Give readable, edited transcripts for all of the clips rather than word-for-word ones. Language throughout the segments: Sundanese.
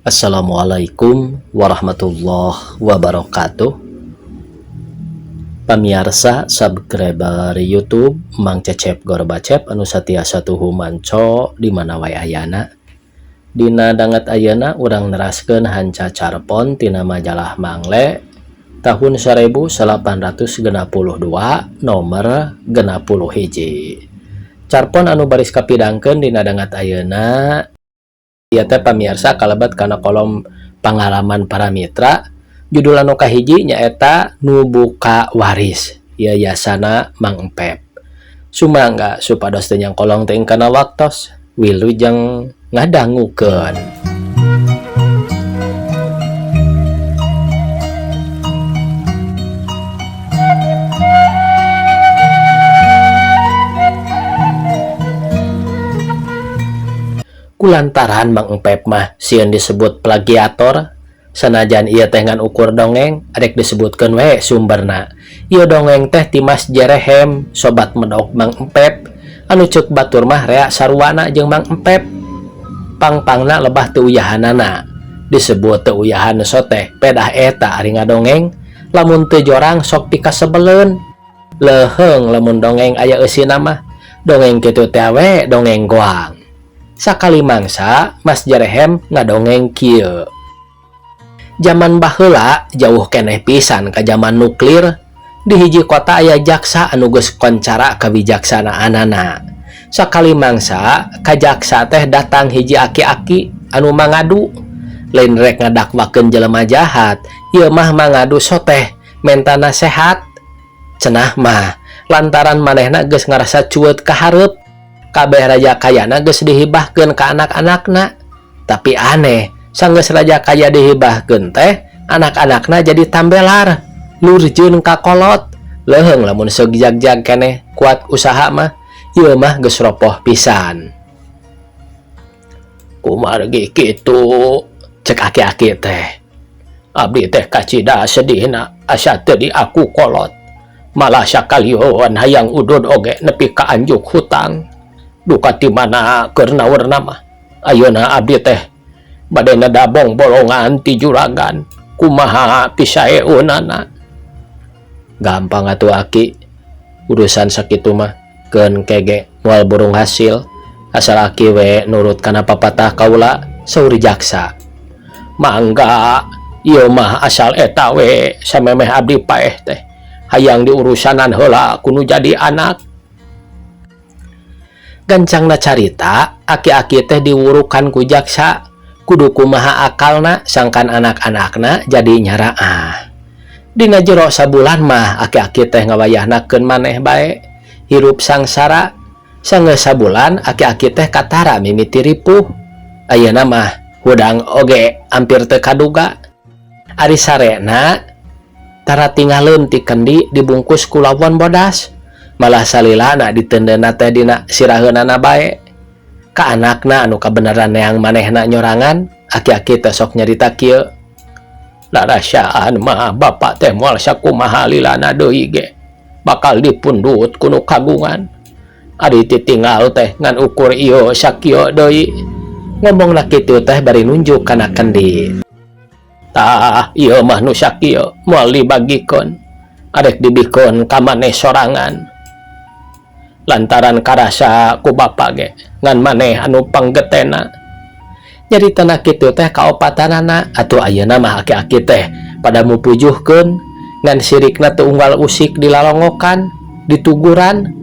Assalamualaikum warahmatullahi wabarakatuh. Pamiarsa subscriber YouTube Mang Cecep Gorbacep anu satiasa tuhu manco di mana wae ayana. Dina danget ayeuna urang neraskeun hanca carpon tina majalah Mangle tahun 1862 nomor 61. Carpon anu baris kapidangkeun dina danget ayeuna ieu teh pamiarsa kalebet kana kolom pangalaman para mitra. Judul anu kahiji nyaeta Nu Buka Waris Yayasana Mang Empep. Sumangga supados teu nyangkolong teuing kana waktos, wilujeng ngadangukeun. Kulantaran Mang Empep mah sieun disebut plagiator, sanajan ieu teh ngan ukur dongeng, arek disebutkeun we sumberna. Ieu dongeng teh ti Mas Jerehem, sobat medok Mang Empep, anu ceuk batur mah rea saruana jeung Mang Empep. Pang-pangna lebah teu uyahanana. Disebut teu uyahan soteh, pedah eta ari ngadongeng, lamun teu jorang sok pikasebeleun. Leuheung lamun dongeng aya eusina mah, dongeng kitu teh we dongeng goang. Sakali mangsa Mas Jerehem ngadongeng kieu. Jaman baheula jauh keneh pisan ka jaman nuklir. Di hiji kota aya jaksa anu geus koncara kawijaksanaanana. Sakali mangsa ka jaksa teh datang hiji aki-aki anu mangadu. Lain rek ngadakwakeun jelema jahat, ieu mah mangadu soteh menta nasehat. Cenah mah lantaran manehna geus ngarasa cueut ka hareup. Kabeh raja kayana geus dihibahkeun ka anak-anakna. Tapi aneh, sanggeus raja kaya dihibahkeun teh, anak-anakna jadi tambelar, lurjeun ka kolot. Leuheung lamun segjag-jag keneh kuat usaha mah, ieu mah geus ropoh pisan. Kumargi kitu, cek aki-aki teh. Abdi teh kacida sedihna asa teu diaku kolot. Malah sakalian hayang udud oge nepi ka anjuk hutang. Duka ti mana keur naurna mah. Ayeuna abdi teh bade nadabong bolongan ti juragan. Kumaha pisaeunana? Gampang atuh aki, urusan sakitu mah keun kege moal burung hasil. Asal aki we nurut kana papatah kaula, saur jaksa. Mangga ieu mah asal eta we samemeh abdi paeh teh. Hayang diurusanan heula kudu jadi anak. Gancangna carita, aki-aki teh diwurukan ku jaksa, kudu kumaha akalna sangkan anak-anakna jadi nyaraah. Dina jero sabulan mah aki-aki teh ngawayahnakeun maneh bae, hirup sangsara. Sanggeus sabulan aki-aki teh katara mimiti ripuh. Ayeuna mah hudang oge hampir teu kaduga. Ari sarena tara tingaleun ti kendi dibungkus ku lawon bodas. Malah salilana ditendeuna teh dina siraheunana bae. Ka anakna anu kabeneran neang manehna nyorangan, aki-aki teh sok nyarita kieu. Larasyaan mah bapak teh moal sakumaha lilana deui ge. Bakal dipundut ku nu kagungan. Ari titinggal teh ngan ukur ieu sakieu deui. Ngomongna kitu teh bari nunjuk kana kendi. Tah ieu mah nu sakieu moal dibagikeun. Arek dibikeun ka maneh sorangan. Lantaran karasa ku bapa ge ngan maneh anu panggetena. Nyaritana kitu teh kaopatanana atuh ayeuna mah aki-aki teh pada mupujuhkeun ngan sirikna teu unggal usik dilalongokan, dituguran.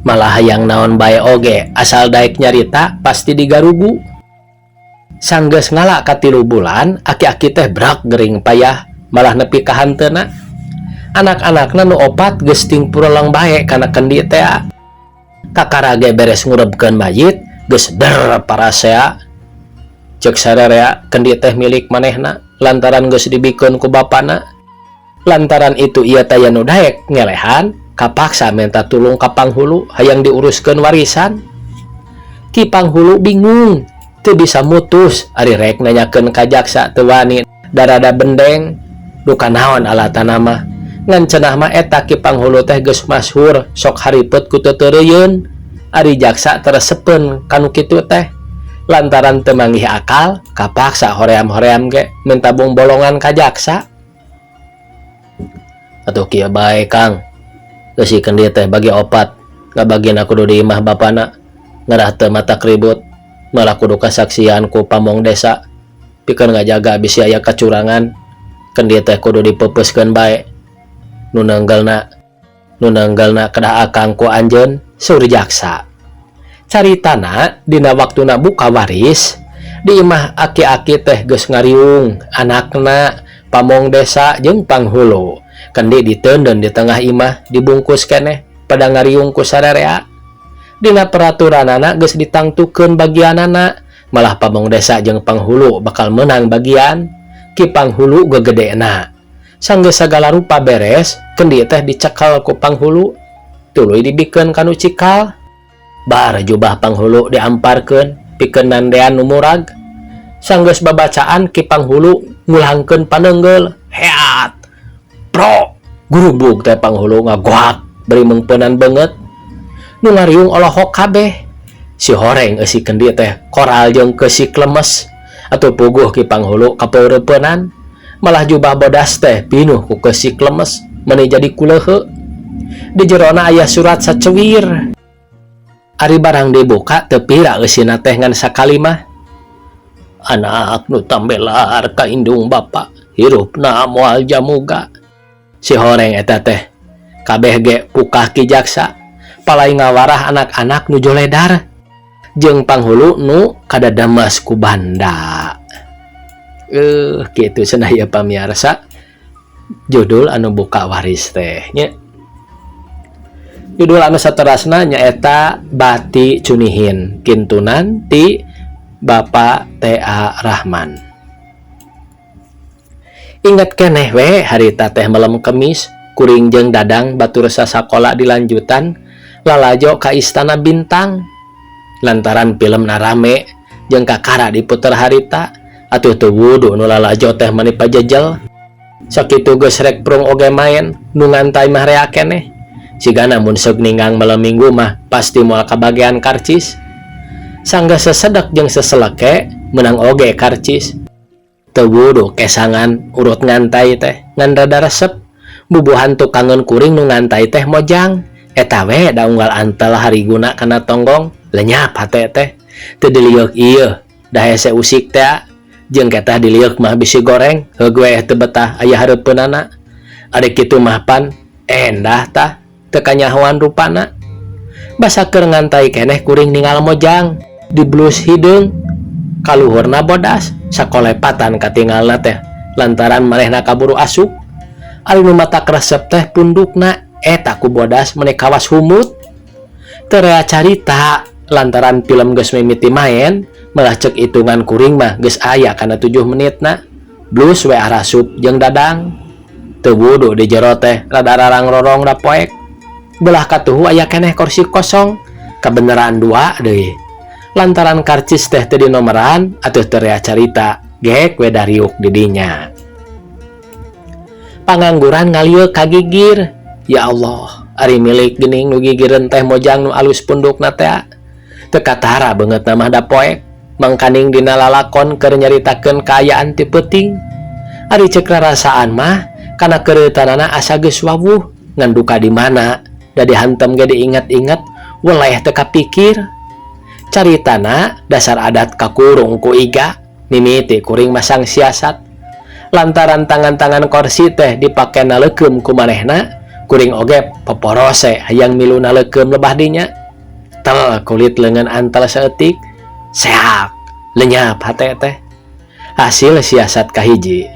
Malah hayang naon bae oge asal daek nyarita pasti digarugu. Sanggeus ngala ka 3 bulan aki-aki teh brak gering payah malah nepi ka hanteuna. Anak-anakna nu opat geus ting pureleng bae kana kendi teh. Kakara ge beres ngurebkeun mayit geus der parasea. Ceuk sarerea kendi teh milik manehna lantaran geus dibikeun ku bapana. Lantaran itu ieu teh nu daek ngelehan kapaksa minta tulung ka panghulu hayang diuruskeun warisan. Ki panghulu bingung teu bisa mutus ari rek nanyakeun ka jaksa teu wani darada bendeng. Duka naon alatana mah. Ngan cenah mah eta ki panghulu teh geus masyhur sok haripet ku teu teureuyun. Ari jaksa teresepeun kanu kitu teh. Lantaran teu manggih akal, kapaksa hoream-hoream ge minta bongbolongan ka jaksa. Atuh kieu bae, Kang. Eusi kendi teh bagi opat, ngabagina kudu di imah bapana. Ngarah teu matak ribut, malah kudu kasaksian ku pamong desa. Pikeun ngajaga bisi aya kacurangan. Kendi teh kudu dipeupeuskeun bae. Nu neunggeulna kedah akang ku anjeun, saur jaksa. Caritana dina waktuna buka waris di imah aki-aki teh geus ngariung anakna, pamong desa jeung panghulu. Kendi diteundeun di tengah imah, dibungkus keneh, pada ngariung ku sararea. Dina peraturanana geus ditangtukeun bagianana, malah pamong desa jeung panghulu bakal menang bagian. Ki panghulu gegedena. Sanggeus sagala rupa beres, kendi teh dicekal ku panghulu, tuluy dibikeun ka nu cikal. Bar jubah panghulu diamparkeun pikeun nandean nu murag. Sanggeus babacaan, ki panghulu ngulangkeun paneunggeul. Heat. Pro. Gurubug teh panghulu ngagoak bari meungpeunan beungeut. Nu ngariung olohok kabeh. Si horeng eusi kendi teh koral jeung keusik lemes. Atuh puguh ki panghulu kapeureupeunnan. Malah jubah bodas teh pinuh ku keusik lemes meuni jadi kuleuheuk. Di jerona aya surat sacewir. Ari barang dibuka teu pira eusina teh ngan sakalimah. Anak nu tambelar ka indung bapa, hirupna moal jamuga. Si horeng eta teh kabeh ge pukah ki jaksa, palai ngawarah anak-anak nu joledar jeung panghulu nu kadademes ku banda. Kitu cenah ya pamiarsa, judul anu buka waris teh nya. Judul anu saterasna nyaeta Bati Cunihin, kintunan ti Bapak T.A. Rahman. Inget keneh we harita teh malam Kemis, kuring jeung Dadang batur sasakola dilanjutan lalajo ka Istana Bintang. Lantaran film rame jeung kakara diputer harita, atuh teu wudu nu lalajo teh mani pajejel. Sakitu geus rek prung oge maen, nu ngantay mah rea keneh. Sigana mun seug ninggang malam Minggu mah pasti moal kabagean karcis. Sanggeus sesedek jeung seseleke menang oge karcis. Teu wudu kesangan urut ngantay teh ngan rada resep. Bubuhan tukangeun kuring nu ngantay teh mojang. Eta we da unggal antel hariguna kana tonggong, lenyap hate teh. Teu dilieuk ieu, da hese usik teh, jeung ketah dilieuk mah bisi goreng, heug we teu betah aya hareupeunana. Ari kitu mah pan endah tah, teu kanyahoan rupana. Basa keur ngantay keneh kuring ningal mojang di blus hideung, kaluhurna bodas, sakolepatan katingalna teh lantaran manehna kaburu asup. Ari nu matak resep teh pundukna, eta ku bodas meni kawas humut. Teu rea carita lantaran film geus mimiti maen, malah cek hitungan kuring mah geus aya kana 7 menitna. Blus we arasup jeung Dadang. Teu wudu di jero teh rada rarang-rorong da poek. Belah katuhu aya keneh kursi kosong, kabeneran dua deui. Lantaran karcis teh teu dinomeran atuh teu rea carita, gek we dariuk di dinya. Pangangguran ngalieuk kagigir. Ya Allah, ari milik geuning nu gigireun teh mojang nu alus pundukna teh. Teu katara beungeutna mah da poek. Mangkaning dina lalakon keur nyaritakeun kaayaan ti peuting. Ari ceuk rarasaan mah kana keureutanana asa geus wawuh, ngan duka di mana da dihantem ge diinget-inget weleh teu kapikir. Caritana dasar adat kakurung ku iga, mimiti kuring masang siasat. Lantaran tangan-tangan korsi teh dipake naleukeum ku manehna, kuring oge poporose hayang milu naleukeum lebah dinya. Tel kulit leungeun antel saeutik, seak, lenyap hate teh. Hasil siasat kahiji.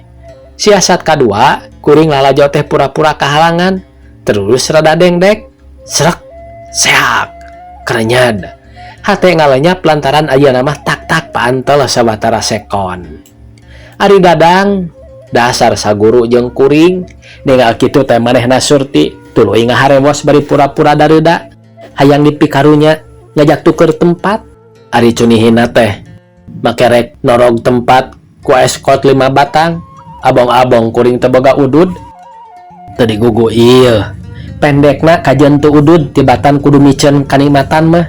Siasat kadua, kuring lalajo teh pura-pura kahalangan, terus rada dengdek, srek, seak, kerenyad. Hate ngalenyap lantaran ayeuna mah tak-tak paantel sawatara sekon. Ari Dadang dasar saguru jeung kuring, ningal kitu teh manehna surti, tuluy ngaharewos bari pura-pura dareuda, hayang dipikarunya ngajak tuker tempat. Ari cunihina teh make rek norog tempat ku eskot 5 batang, abong-abong kuring teu boga udud. Teu digugu ieu. Pendekna kajeun teu udud tibatan kudu miceun kanikmatan mah.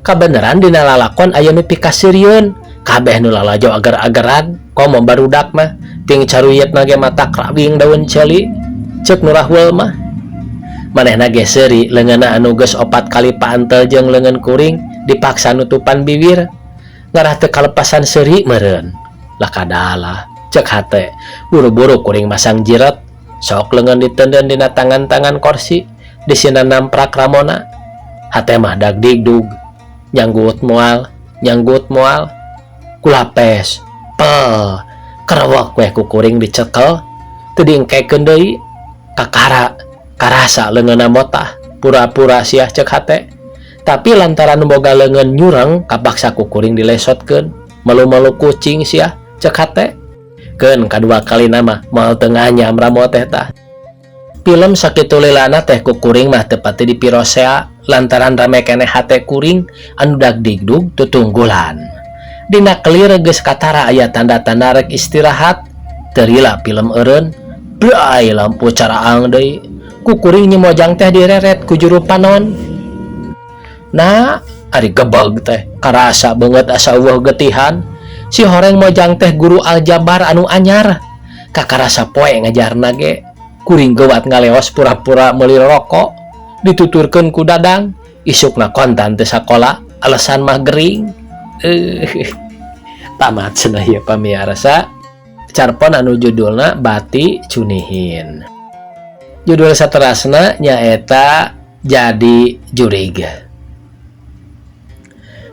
Kabeneran dina lalakon aya nu pikaseurieun, kabeh nu lalajo ager-ageran, komo barudak mah ting caruyetna ge matak rawing daun ceuli, ceuk nu rahul mah. Manehna ge seuri leungeunna anu geus opat kali paantel jeung leungeun kuring dipaksa nutupan biwir. Ngarah teu kalepasan seuri meureun. Lah kadalah, cek hate, buru-buru kuring masang jiret, sok leungeun diteundeun dina tangan-tangan korsi, disina namprak ramona. Hate mah dagdigdug, nyanggut moal, nyanggut moal, kulapes, pel, kerewek weh ku kuring dicekel, teu diengkekeun deui, kakara, karasa leungeunna motah, pura-pura siah cek hate. Tapi lantaran boga leungeun nyureng kapaksa ku kuring dilesotkeun, malu-malu kucing siah cek hate. Keun kadua kalina mah moal teu nganyam ramo teh tah. Film sakitu lilana teh ku kuring mah teu pati dipirosea lantaran rame keneh hate kuring anu dagdigdug tutunggulan. Dina kelir geus katara aya tanda-tanda rek istirahat, teu lila film eureun, brai lampu caraang deui. Ku kuring Nyi Mojang teh direret ku juru panon. Nah, ari gebeg teh karasa beungeut asa eueuh getihan. Si horeng Mojang teh guru aljabar anu anyar. Kakara sapoe ngajarna ge. Kuring geuwat ngaleos pura-pura meuli rokok. Dituturkeun ku Dadang, isukna kontan teu sakola, alasan mah gering. Tamat cenah ieu pamiarsa. Carpon anu judulna Bati Cunihin. Judul saterasna nyaeta Jadi Jurig.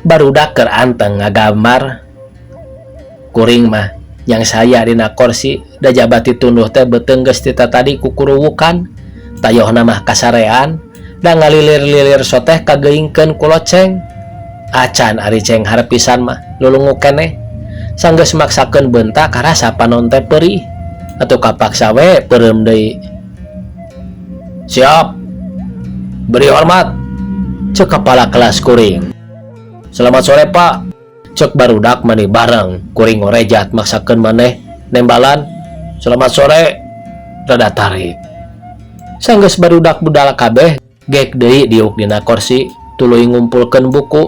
Barudak keur anteng ngagambar. Kuring mah yang saya dina korsi da jabati tunduh teh beuteung geus ti tatadi kukuruwukan. Tayohna mah kasarean da ngalilir-lilir soteh kageingkeun ku loceng. Acan ari cenghar pisan mah lulungu keneh. Sanggeus maksakeun beunta karasa panon teh peurih. Atuh kapaksa we peureum deui. Siap. Beri hormat. Cek kepala kelas kuring. Selamat sore pak. Cek barudak mani bareng kuring ngorejat maksakeun maneh nembalan. Selamat sore. Rada tarik. Sanggeus barudak budal kabeh gek deui diuk dina korsi tuluy ngumpulkeun buku.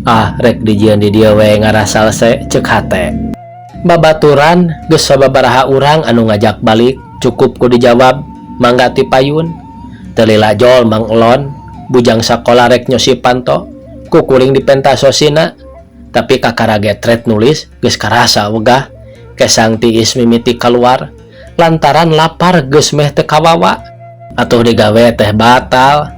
Ah rek dijieun di dieu we ngarasalse cek hate. Babaturan geus sababaraha urang anu ngajak balik cukup ku dijawab mangga ti payun. Teu lila jol Mang Elon bujang sakola rek nyosi panto ku kuring dipenta sosina. Tapi kakara getret nulis geus karasa wegah kesang tiis mimiti kaluar lantaran lapar geus meh teu kawawa. Atuh digawe teh batal.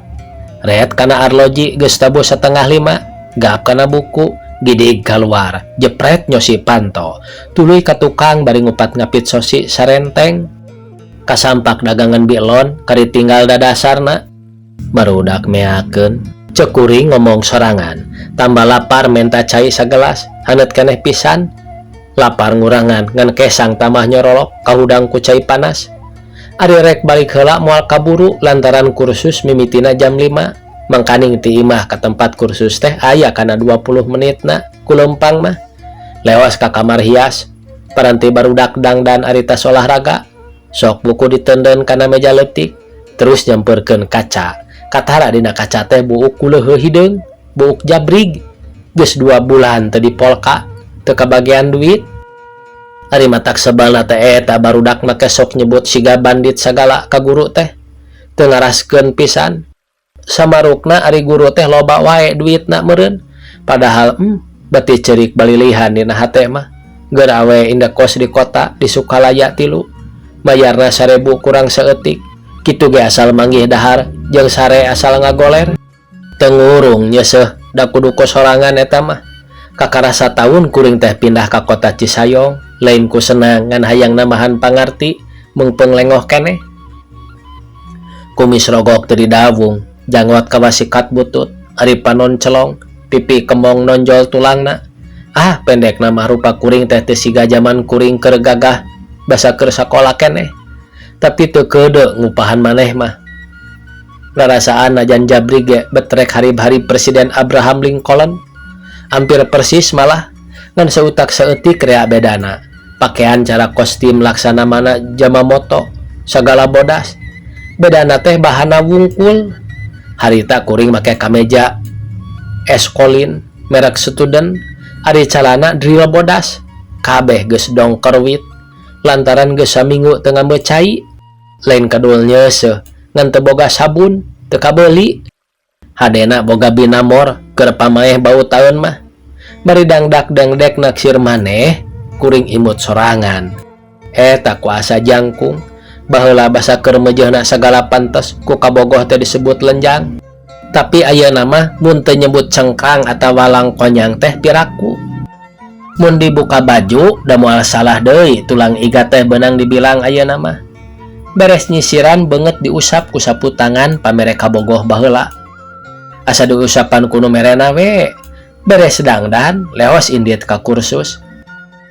Ret kana arloji geus tabuh setengah lima, gap kana buku, gidig kaluar, jepret nyosi panto, tuluy ka tukang bari ngupat ngapit sosi sarenteng. Kasampak dagangan bilon kari tinggal dadasarna. Barudak meakeun, cek kuring ngomong sorangan, tambah lapar menta cai sagelas, haneut keneh pisan. Lapar ngurangan ngan kesang tambah nyorolok kahudang ku cai panas. Ari rek balik heula moal kaburu lantaran kursus mimitina jam 5. Mangkaning ti imah ka tempat kursus teh aya kana 20 menitna ku leumpang mah. Lewas ka kamar hias, paranti barudak dangdan ari tas olahraga. Sok buku diteundeun kana meja leutik, terus nyampeurkeun kaca. Katara dina kaca teh buuk kuleuheuh hideung, buuk jabrig. Geus 2 bulan teu dipolka, teu kabagian duit. Ari matak sebalna teh eta barudak make sok nyebut siga bandit sagala ka guru teh. Teu ngaraskeun pisan. Samarukna ari guru teh loba wae duitna meureun. Padahal beti ceurik balilihan dina hate mah. Geura we indah kos di kota di Sukalaya 3. Bayarna 1000 kurang saeutik. Kitu ge asal manggih dahar jeung sare asal ngagoler. Teu ngurung nyeuseuh da kudu kosorangan eta mah. Kakara sataun kuring teh pindah ka kota Cisayong, lain ku senang ngan hayang nambahan pangarti meungpeung lengoh keneh. Kumis rogok teu didawung, janggot kawasikat butut, ari panon celong, pipi kemong nonjol tulangna. Ah, pendekna mah rupa kuring teh teu siga jaman kuring keur gagah basa keur sakola keneh. Tapi teu keudeu ngupahan maneh mah. Rarasaan najan jabri ge betrek harib-harib Presiden Abraham Lincoln. Hampir persis malah ngan seutak saeutik rea bedana. Pakaian cara kostum laksana mana Yamamoto sagala bodas. Bedana teh bahana wungkul. Harita kuring make kameja Eskolin merek Student, ari calana drill bodas. Kabeh geus dongkerwit lantaran geus saminggu teu ngambeu cai. Lain kadul nyeuseuh, ngan teu boga sabun, teu kabeuli. Hadena boga binamor keur pamaeh bau taeun mah. Bari dangdak dengdek naksir maneh, kuring imut sorangan. Eta ku asa jangkung. Baheula basa keur meujeuhna sagala pantes ku kabogoh teh disebut lenjang. Tapi ayeuna mah mun teu nyebut cengkrang atawa langkonyang teh piraku. Mun dibuka baju da moal salah deui tulang iga teh beunang dibilang ayeuna mah. Beres nyisiran beungeut diusap ku sapu tangan pamere kabogoh baheula. Asa diusapan ku nu merena we. Beres dangdan leos indit ka kursus.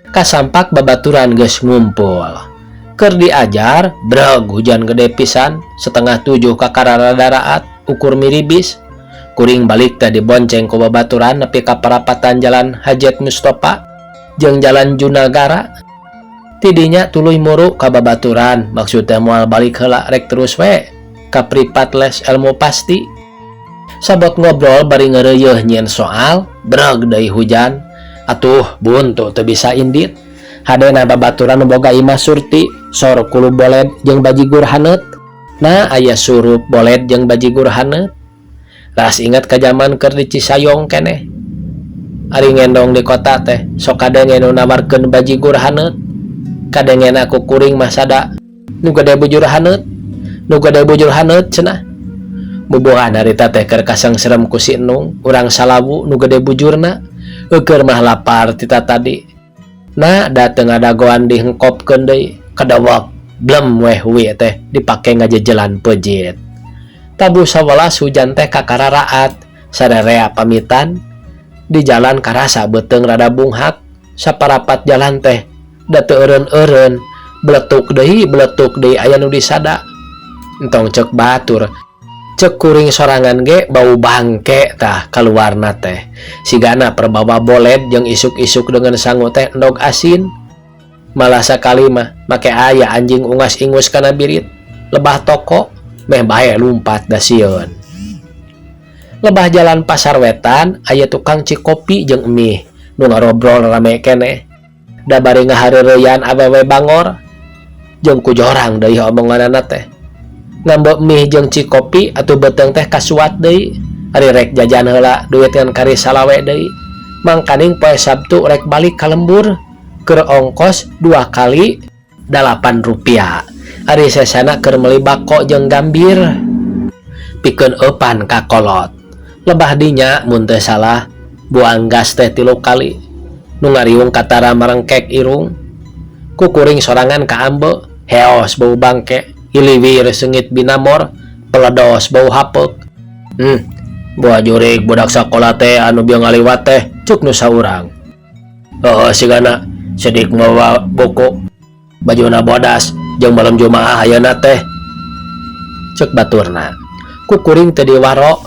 Kasampak babaturan geus ngumpul. Keur diajar, breg hujan gede pisan, 6.30 kakara rada raat, ukur miribis. Kuring balik teh dibonceng ku babaturan nepi ka parapatan Jalan Hajat Mustopa jeung Jalan Junagara. Tidinya tuluy muru ka babaturan, maksud teh moal balik heula rek terus we ka privat les ilmu pasti. Sabot ngobrol bari ngeureuyeun nyieun soal, breg deui hujan. Atuh buntu teu bisa indit. Hadena babaturan nu boga imah surti, sor kulu boled jeung bajigur haneut. Nah, aya surup boled jeung bajigur haneut. Ras inget ka jaman keur di Cisayong keneh. Ari ngendong di kota teh, sok kadenge nu nawarkeun bajigur haneut. Kadengena ku kuring mah sada nu gede bujur haneut. Nu gede bujur haneut cenah. Bubuhan harita teh keur kasangserem ku si Enung, urang Salawu nu gede bujurna. Eueur mah lapar tita tadi. Nah, da teu ngadagoan dihengkopkeun deui, kadewek blem weh wi teh dipake ngajejelan peujeut. Tabuh 11 hujan teh kakara raat, sarerea pamitan. Di jalan karasa beuteung rada bunghak, saparapat jalan teh da teu eureun-eureun, beletuk deui aya nu disada. Entong ceuk batur, ceuk kuring sorangan ge bau bangke tah kaluarna teh. Sigana perbawa boled jeung isuk-isuk dengan sangu teh endog asin. Malah sakali mah make aya anjing ungas-ingus kana birit. Lebah toko meh bae lumpat da sieun. Lebah jalan Pasar Wetan aya tukang cikopi jeung mie nu ngarobrol rame keneh. Da bari ngahareureyan awewe bangor jeung ku jorang deui omonganana teh. Ngambeu mie jeung cikopi atuh beuteung teh kasuat deui. Ari rek jajan heula duit ngan kari salawe deui. Mangkaning poe Sabtu rek balik ka lembur keur ongkos 2 kali 8 rupiah. Ari sesana keur meuli bako jeung gambir pikeun eupan ka kolot. Lebah dinya mun teu salah buang gas teh 3 kali. Nu ngariung katara marengkek irung. Ku kuring sorangan kaambe, heos bau bangke, hiliwir seungit binamor, peledos bau hapeuk. Buah jurig budak sakola teh anu bieu ngaliwat teh cuk nu saurang. Heueuh sigana sedik mawa buku bajuna bodas jeung malam Jumaah ayeuna teh cek baturna. Ku kuring teu diwaro.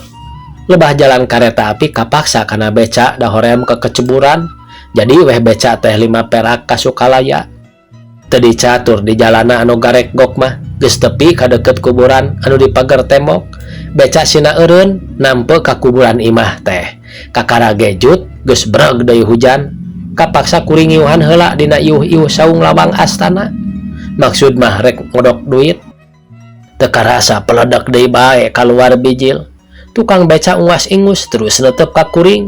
Lebah jalan kareta api kapaksa kana beca da hoream kekeceburan. Jadi weh beca teh 5 perak ka Sukalaya. Teu dicatur di jalana anu garek gok mah geus tepi ka deukeut kuburan anu dipager tembok. Beca sina eureun nampe ka kuburan imah teh. Kakara gejut geus breg deui hujan. Kapaksa kuring ngiuhan heula dina iuh-iuh saung lawang astana. Maksud mah rek ngodok duit. Teu karasa peledak deui bae kaluar bijil. Tukang beca ungas-ingus terus netep ka kuring.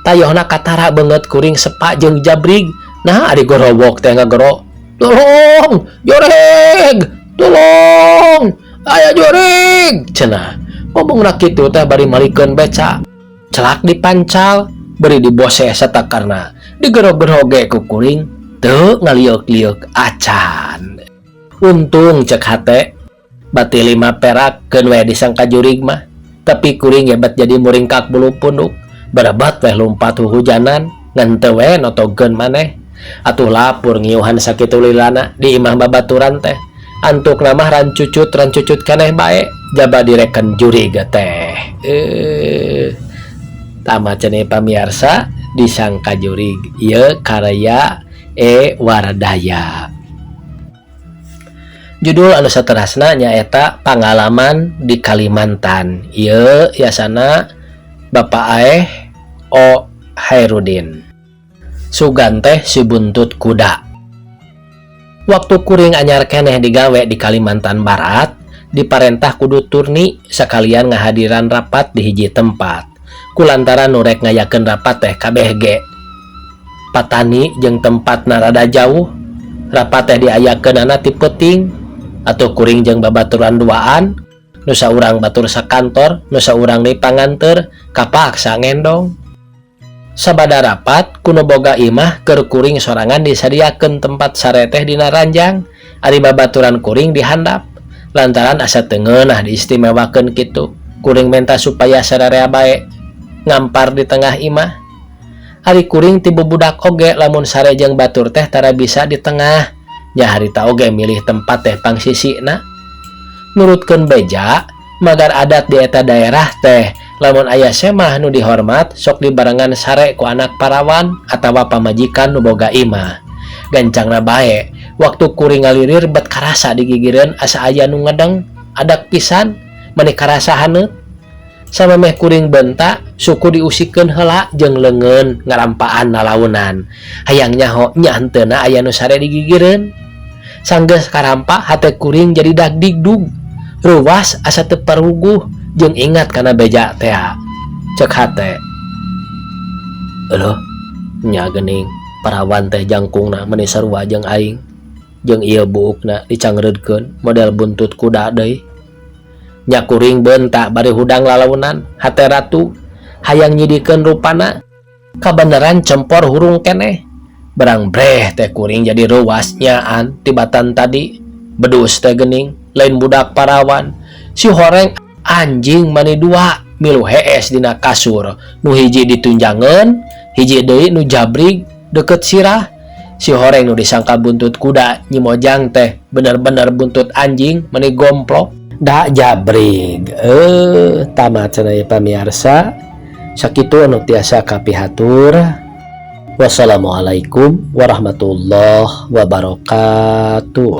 Tayohna katara beungeut kuring sepak jeung jabrig. Nah ari gorobok teh ngagero. Tolong, joreg, tolong, aya joreg cenah. Ngomongna kitu teh bari malikeun beca. Celak dipancal, beri diboseh satakarna. Digero-gero ge ku kuring teu ngalieuk-lieuk acan. Untung cek hate bati 5 perak keun we disangka jurig mah. Tapi kuring hebat jadi muringkak bulu punduk. Berebat weh lumpat huhujanan ngan teu we notogeun maneh. Atuh lapur ngiuhan sakitu lilana di imah babaturan teh. Antuk mah rancucut rancucut keneh bae jaba direken jurig teh. Tamat cenah pamiarsa disangka jurig ieu karya E Wardaya. Judul anu saterasna nyaeta Pangalaman di Kalimantan. Ieu yasana Bapak Aeh O. Hairudin. Sugan teh si buntut kuda. Waktu kuring anyar keneh digawe di Kalimantan Barat, diparentah kudu turni sekalian ngahadiran rapat di hiji tempat. Kulantaran nu rek ngayakeun rapat teh kabeh ge patani jeung tempatna rada jauh, rapat teh diayakeunana ti peuting. Atuh kuring jeung babaturan duaan, nu saurang batur sakantor, nu saurang deui panganteur, kapaksa ngendong. Sabada rapat, ku nu boga imah keur kuring sorangan disadiakeun tempat sare teh dina ranjang, ari babaturan kuring di handap. Lantaran asa teu ngeunah diistimewakeun kitu, kuring menta supaya sararea bae ngampar di tengah imah. Ari kuring ti bubudak oge lamun sare jeung batur teh tara bisa di tengah. Nya harita oge milih tempat teh pangsisina. Nurutkeun beja, magar adat di eta daerah teh lamun aya semah nu dihormat sok dibarengan sare ku anak parawan atawa pamajikan nu boga imah. Gancangna bae, waktu kuring ngalirir bet karasa digigireun asa aya nu ngedeng, adak pisan, meni karasa haneut. Samemeh kuring bentak, suku diusikeun heula jeung leungeun ngarampaan lalaunan. Hayang nyaho nya henteuna aya nu sare digigireun. Sanggeus karampa hate kuring jadi dagdigdug. Ruwas asa teu paruguh jeung ingat kana beja tea. Cek hate. Euleuh, nya geuning parawan teh jangkungna meni sarua jeung aing. Jeung ieu buukna dicangreudkeun model buntut kuda deui. Nya kuring bentak bari hudang lalaunan, hate ratu hayang nyidikeun rupana. Kabeneran cempor hurung keneh. Berang breh teh kuring jadi ruas nyaan tibatan tadi. Bedus teh geuning, lain budak parawan. Si horeng anjing mani dua milu hees dina kasur. Nu hiji ditunjangeun, hiji deui nu jabrig deket sirah. Si horeng nu disangka buntut kuda Nyi Mojang teh bener-bener buntut anjing meni gomplok. Da jabrig. Tamat cenah pamiarsa. Sakitu anu tiasa kapihatur. Wassalamualaikum warahmatullahi wabarakatuh.